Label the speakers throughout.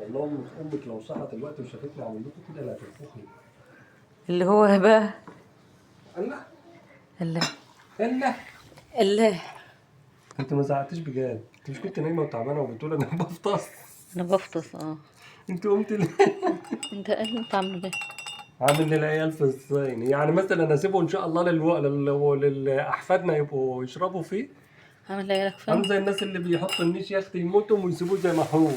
Speaker 1: والله امك لو صحت الوقت وشافتني عامل لكم كده لا هتنفخني.
Speaker 2: اللي هو بقى
Speaker 1: الله.
Speaker 2: الله.
Speaker 1: الله.
Speaker 2: الله.
Speaker 1: انت ما زعقتيش بجد؟ انت مش كنت نايمة وتعبانه وبتقول انا بفطس؟
Speaker 2: انا بفطس. اه.
Speaker 1: انت قمت ليه؟
Speaker 2: انت ايه اللي انت عامله ده؟
Speaker 1: عامل للعيال في الصين يعني، مثلا اسيبه ان شاء الله لاحفادنا يبقوا يشربوا فيه.
Speaker 2: عامل لعيالك فين؟
Speaker 1: عامل زي الناس اللي بيحطوا النيش يا اختي يموتوا ويسيبوه زي ما هو،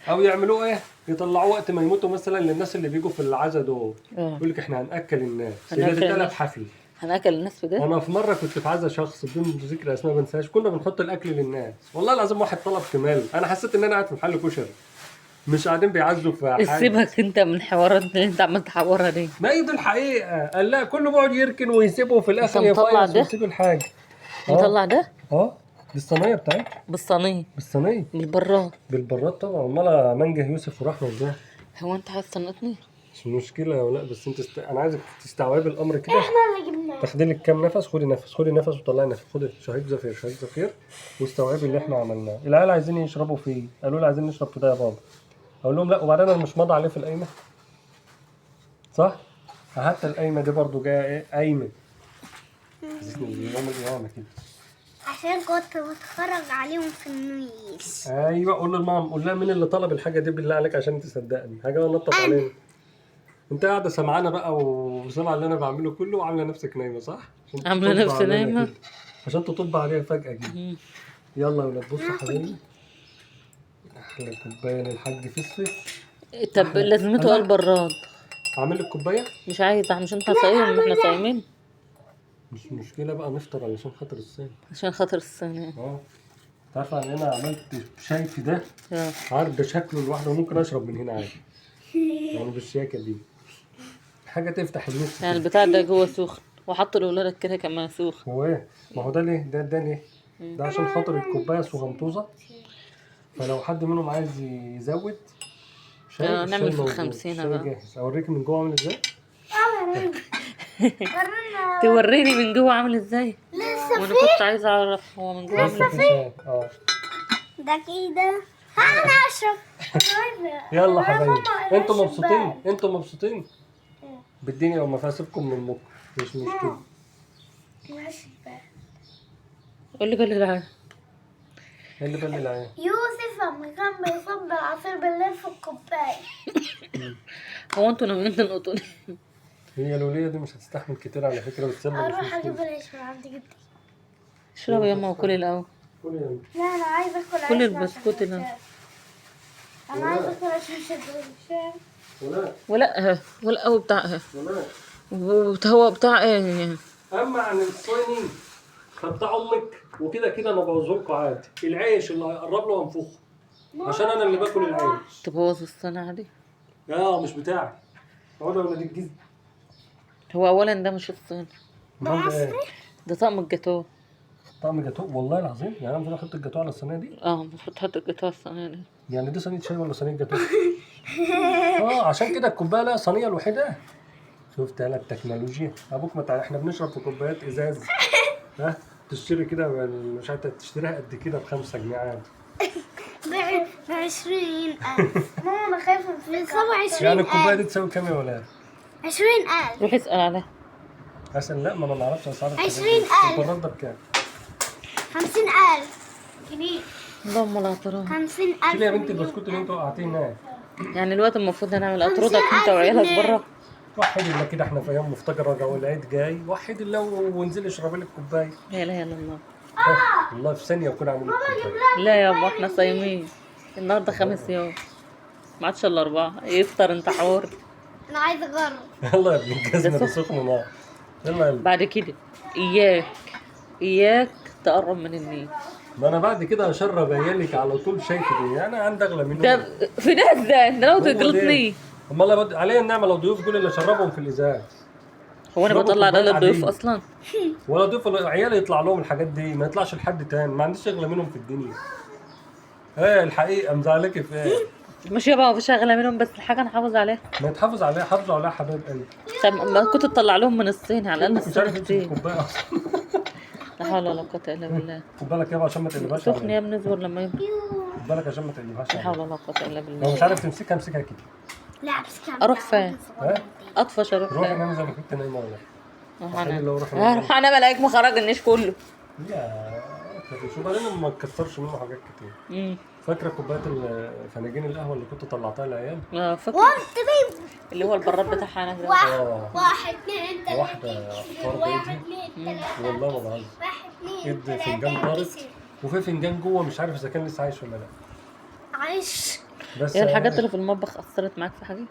Speaker 1: او يعملوه ايه، يطلعوه وقت ما يموتوا مثلا للناس اللي بيجوا في العزا دول. يقول لك احنا هناكل الناس.
Speaker 2: هنأكل
Speaker 1: اللي تتقلب
Speaker 2: الناس.
Speaker 1: حفل.
Speaker 2: هناكل الناس في ده؟
Speaker 1: انا في مرة كنت في عزا شخص بدون ذكر اسماء ما بنساهاش، كنا بنحط الاكل للناس، والله العظيم واحد طلب كمال، انا حسيت ان انا قاعد في محل كشري، مش قاعدين بيعزوا في حاجة.
Speaker 2: سيبك انت من حوارات اللي انت عمال تحورها دي.
Speaker 1: ما هي دي الحقيقة، قال لا كله بيقعد يركن ويسيبه في الاخر
Speaker 2: انت مطلع
Speaker 1: يفيص
Speaker 2: ده؟
Speaker 1: ويسيب الحاجة.
Speaker 2: مطلع ده؟
Speaker 1: دي الصينية بتاعتي.
Speaker 2: بالصينيه.
Speaker 1: بالصينيه.
Speaker 2: بالبراد.
Speaker 1: بالبراد طبعا، امال منجه يوسف ورحمة ازاي؟
Speaker 2: هو انت عايز تنقطني؟
Speaker 1: مش مشكلة ولا بس انت انا عايزك تستوعبي الامر كده.
Speaker 3: احنا اللي جبناه.
Speaker 1: تاخدي لك كام نفس، خدي نفس، خدي نفس وطلعي نفس، خدي شهيق زفير، شهيق زفير، واستوعبي اللي احنا عملناه. العيال عايزين يشربوا فيه، قالوا لي عايزين نشرب في ده يا بابا، اقول لهم لا. وبعدين انا مش ماضي عليه في القايمة، صح؟ حتى القايمة دي برضو جاية ايه؟ قايمة. حسسني يوم القيامة كده.
Speaker 3: عشان كنت بتفرج عليهم في النيش.
Speaker 1: ايوه قول للماما، قول لها مين اللي طلب الحاجة دي بالله عليك عشان تصدقني. حاجة نطت علينا. انت قاعدة سمعانه بقى وسامعه اللي انا بعمله كله وعامله نفسك نايمة، صح؟ عشان
Speaker 2: عامله
Speaker 1: تطب
Speaker 2: نفسي
Speaker 1: علينا
Speaker 2: نايمة.
Speaker 1: كده. عشان تطب عليها فجاة كده. يلا يا ولاد بصوا يا حبايبي، احلى كوباية للحاج فسفس.
Speaker 2: طب لازمته ايه البراد؟
Speaker 1: اعمل لك كوباية؟
Speaker 2: مش عايز، مش انت صايم؟ احنا صايمين.
Speaker 1: مش مشكلة بقى، نفطر علشان خاطر الصيام.
Speaker 2: عشان خاطر الصيام.
Speaker 1: انت عارفه ان انا عملت شاي في ده؟ عارف ده شكله لوحده ممكن اشرب من هنا عادي. يعني بالشياكه دي حاجة تفتح النفس.
Speaker 2: يعني البتاع ده جوه سخن، وحط لاولادك كده كمان سخن.
Speaker 1: هو ايه؟ ما هو ده ليه؟ ده ليه؟ ده عشان خاطر الكوباية صغنطوزه، فلو حد منهم عايز يزود شاي، الشاي
Speaker 2: نعمل في
Speaker 1: موجود.
Speaker 2: الخمسين
Speaker 1: الشاي
Speaker 2: بقى.
Speaker 1: جاهز. اوريك من جوه عامل ازاي؟
Speaker 2: توريني من جوه عامل ازاي؟
Speaker 3: لسه
Speaker 2: وانا كنت عايزه اعرف هو من جوه عامل
Speaker 1: لسه في شاي.
Speaker 3: ده كده انا اشرب.
Speaker 1: يلا حبايبي، انتوا مبسوطين؟ انتوا مبسوطين بالدنيا وما فيها؟ سيبكم من المخ، مش مشكلة.
Speaker 3: ماشي.
Speaker 2: قول لي بالله العين.
Speaker 1: ايه اللي بالله العين؟
Speaker 3: يوسف لما كان بيصب العصير بالليل في الكوباية.
Speaker 2: هو انتوا ناويين تنقطوني؟
Speaker 1: هي الولية دي مش هتستحمل كتير على فكرة، بس يلا مش
Speaker 3: اروح
Speaker 1: مشكلة.
Speaker 3: اجيب العيش من عند جدي.
Speaker 2: اشربي ياما وكلي الاول.
Speaker 1: كلي يا
Speaker 3: لا انا عايزه اكل
Speaker 2: كل
Speaker 3: عيش
Speaker 2: البسكوت اللي
Speaker 3: انا عايزه اكل عيش مش
Speaker 1: ولا
Speaker 2: ولا ولا هو بتاع
Speaker 1: ولا
Speaker 2: هو بتاع ايه يعني؟
Speaker 1: اما عن الصيني فبتاع امك وكده كده انا بوظهولكوا عادي. العيش اللي هيقرب له انفخه، عشان انا اللي باكل العيش.
Speaker 2: تبوظ الصنعة دي؟
Speaker 1: مش بتاعي. اقعد يا ولاد الجزم.
Speaker 2: هو اولا ده مش الصيني،
Speaker 1: ده مصري،
Speaker 2: ده طقم الجاتوه.
Speaker 1: طقم جاتوه والله العظيم. يعني انا المفروض احط الجاتوه على الصينية دي؟
Speaker 2: المفروض تحط الجاتوه على الصينية دي.
Speaker 1: يعني دي صينية شاي ولا صينية جاتوه؟ عشان كده الكوباية لا صينية الوحيدة. شفت انا التكنولوجيا؟ ابوك ما احنا بنشرب في كوبايات ازاز. ها تشتري كده مش عارف تشتريها قد كده ب5 جنيه عادي.
Speaker 3: ب 20,000. ماما انا خايفة من 27,000.
Speaker 1: يعني الكوباية دي تساوي كام يا ولاد؟
Speaker 3: 20,000.
Speaker 2: روح اسال عليها.
Speaker 1: اسال؟ لا ما انا ما اعرفش اسعار الحاجات دي.
Speaker 3: 20,000.
Speaker 1: البراد ده بكام؟
Speaker 3: 50,000 جنيه.
Speaker 2: اللهم لا اعتراض.
Speaker 3: 50,000.
Speaker 1: شيلي يا بنتي البسكوت اللي انتوا وقعتيه هناك.
Speaker 2: يعني الوقت المفروض هنعمل اطردك انت وعيالك بره.
Speaker 1: وحد الله كده، احنا في ايام مفتقره والعيد جاي. وحد الله وانزلي اشربي لك كوباية.
Speaker 2: لا اله الا الله.
Speaker 1: والله في ثانية وكنا عاملين لك كوباية.
Speaker 2: لا يابا احنا صايمين النهارده 5 يوم، ما عادش الا 4. يفطر انت حور.
Speaker 3: انا عايزه اجرب.
Speaker 1: يلا يا ابن الجزمة ده سخن نار. يلا يلا.
Speaker 2: بعد كده اياك تقرب من النيل.
Speaker 1: ما انا بعد كده هشرب عيالك على طول شاي في دي. انا عندي اغلى منهم.
Speaker 2: ده في ناس ده انت لو تجلطني.
Speaker 1: امال انا عليا النعمة لو ضيوف دول اللي اشربهم في الازاز.
Speaker 2: هو انا بطلع ده للضيوف اصلا؟
Speaker 1: ولا ضيوف ولا عيالي يطلع لهم الحاجات دي، ما يطلعش لحد تاني، ما عنديش اغلى منهم في الدنيا. ايه الحقيقة مزعلك في ايه؟
Speaker 2: مش يابا مفيش اغلى منهم، بس الحاجة نحافظ عليها.
Speaker 1: ما يتحافظ عليها، حافظوا عليها حبايب قلبي.
Speaker 2: طب ما كنت تطلع لهم من الصين على الاقل.
Speaker 1: مش عارف
Speaker 2: الصين
Speaker 1: امسك
Speaker 2: كتير.
Speaker 1: الكوباية اصلا.
Speaker 2: لا حول ولا قوة الا بالله.
Speaker 1: خد بالك يابا عشان ما تقلبهاش.
Speaker 2: سخن يا ابني، اصبر لما يبرد.
Speaker 1: خد بالك عشان ما تقلبهاش
Speaker 2: لا حول
Speaker 1: عليك.
Speaker 2: ولا قوة الا
Speaker 1: لو
Speaker 2: بالله.
Speaker 1: مش عارف تمسكها امسكها كده.
Speaker 3: لا بس كان
Speaker 2: أروح فين؟
Speaker 1: ها؟
Speaker 2: اطفش اروح
Speaker 1: روحي
Speaker 2: فين؟
Speaker 1: نامي زي ما كنت نايمة ولا
Speaker 2: اروح
Speaker 1: تخيلي
Speaker 2: انام.
Speaker 1: لو روح انام.
Speaker 2: اروح انام الاقيك مخرج النيش كله.
Speaker 1: لا شو بعدين ما تكسرش منه حاجات كتير. فاكره كوباية فناجين القهوة اللي كنت طلعتها للعيال؟
Speaker 2: اه فاكر.
Speaker 3: 1 2
Speaker 2: اللي هو البراد بتاعها هناك ده.
Speaker 3: واحد
Speaker 1: اه.
Speaker 3: واحد اثنين ثلاثة
Speaker 1: واحدة أفكار
Speaker 3: واحد
Speaker 1: بيدي.
Speaker 3: اثنين ثلاثة
Speaker 1: والله ما بهزر.
Speaker 3: واحد اثنين
Speaker 1: اد فنجان
Speaker 3: ثلاثة
Speaker 1: طارت
Speaker 3: كسر.
Speaker 1: وفي فنجان جوه مش عارف اذا كان لسه عايش ولا لا.
Speaker 3: عايش.
Speaker 1: بس
Speaker 2: هي الحاجات اللي في المطبخ اثرت معاك في حاجة؟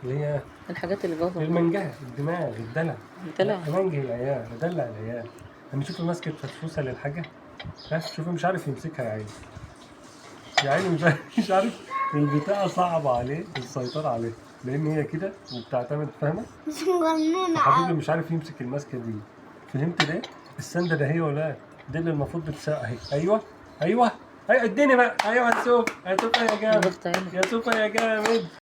Speaker 1: اللي هي
Speaker 2: الحاجات اللي جوه في المطبخ.
Speaker 1: المنجهه، الدماغ، الدلع.
Speaker 2: الدلع.
Speaker 1: امنجه العيال، ادلع العيال. انا شوف ماسكه فسفوسه للحاجة، ها شوف مش عارف يمسكها يا عيني، يا عيني مش عارف، مش عارف البتاعه صعبة عليه السيطرة عليه لان هي كده وبتعتمد، فاهمه؟
Speaker 3: صغنونة
Speaker 1: حبيبي
Speaker 3: أوي.
Speaker 1: مش عارف يمسك الماسكه دي، فهمت ليه؟ السنده ده هي ولا دي اللي المفروض بتساق اهي. ايوه ايوه ايوه اديني بقى، ايوه هتشوف هتشوف يا جامد،
Speaker 2: ضغط عيني.
Speaker 1: يا سوفا يا جامد.